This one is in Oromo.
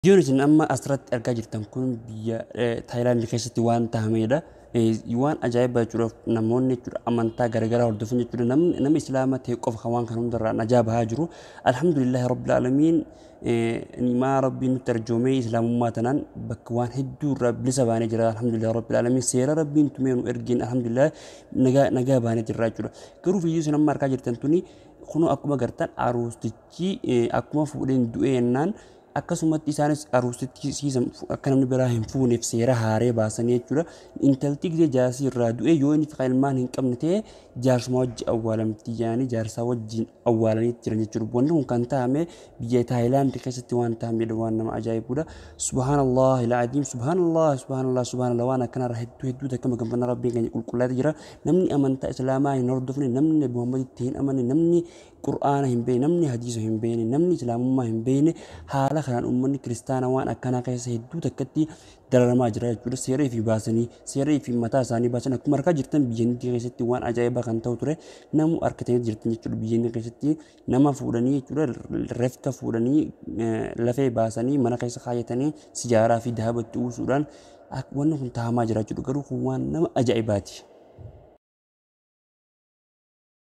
Viidiyoon isin amma asirratti argaa jirtan kun biyya Taayilaand keessatti waan tahamedha. Waan ajaa'ibaa jechuudha, namoonni jechuudha amantaa garaagaraa hordofan jechuudha. Namni nama Islaama ta'e qofa kan waan kana hundarraa najaa bahaa jiru. Alhamdulillahi rabbil aalamiin, ni'maa Rabbiin nutti arjoomee Islaamummaa tanaan bakka waan hedduu irraa bilisa baanee jira. Alhamdulillahi rabbil aalamiin, seera Rabbiin tumee nu ergeen alhamdulillah nagaa nagaa baanee jirra jechuudha. Garuu viidiyoo isin amma argaa jirtan tuni kunoo akkuma gartan aruustichi akkuma fuudheen du'ee jennaan, akkasumatti isaanis aruustitti siisan akka namni biraa hin fuuneef seera haaree baasanii jechuudha. Intalti gisee jaarsii irraa du'e yoo inni ilmaan hin qabne ta'e jaarsuma wajji awwaalamti jedhanii jaarsaa wajjin awwaalanii jiran jechuudha. Wanni kun kan ta'ame biyya Taayilaand keessatti waan ta'amedha, waan nama ajaa'ibudha. Subhaanallah ilaadim, subhaanallah, subhaanallah, subhaanallah. Waan akkanarra hedduu hedduu takka maganfannaa Rabbiin keenya qulqullaa'ee jira. Namni amantaa Islaamaa hin hordofne, namni Nabi Muhammaditti hin amanne, namni Qur'aana hin beekne, namni hadiisa hin beekne, namni Islaamummaa hin beekne, haala kanaan uummanni kiristaanaa waan akkanaa keessa hedduu takkatti dararamaa jira jechuudha. Seera ifii baasanii, seera ifii mataa isaanii baasan. Akkuma argaa jirtan biyya Hindii keessatti waan ajaa'ibaa kan ta'u ture, namu harkatanii jirtan jechuudha. Biyya Hindii keessatti nama fuudhanii jechuudha, refka fuudhanii lafee baasanii mana keessa kaayyatanii sijaaraa fi dahabatti uwwisuudhaan wanni kun taa'amaa jira jechuudha. Garuu kun waan nama ajaa'ibaati.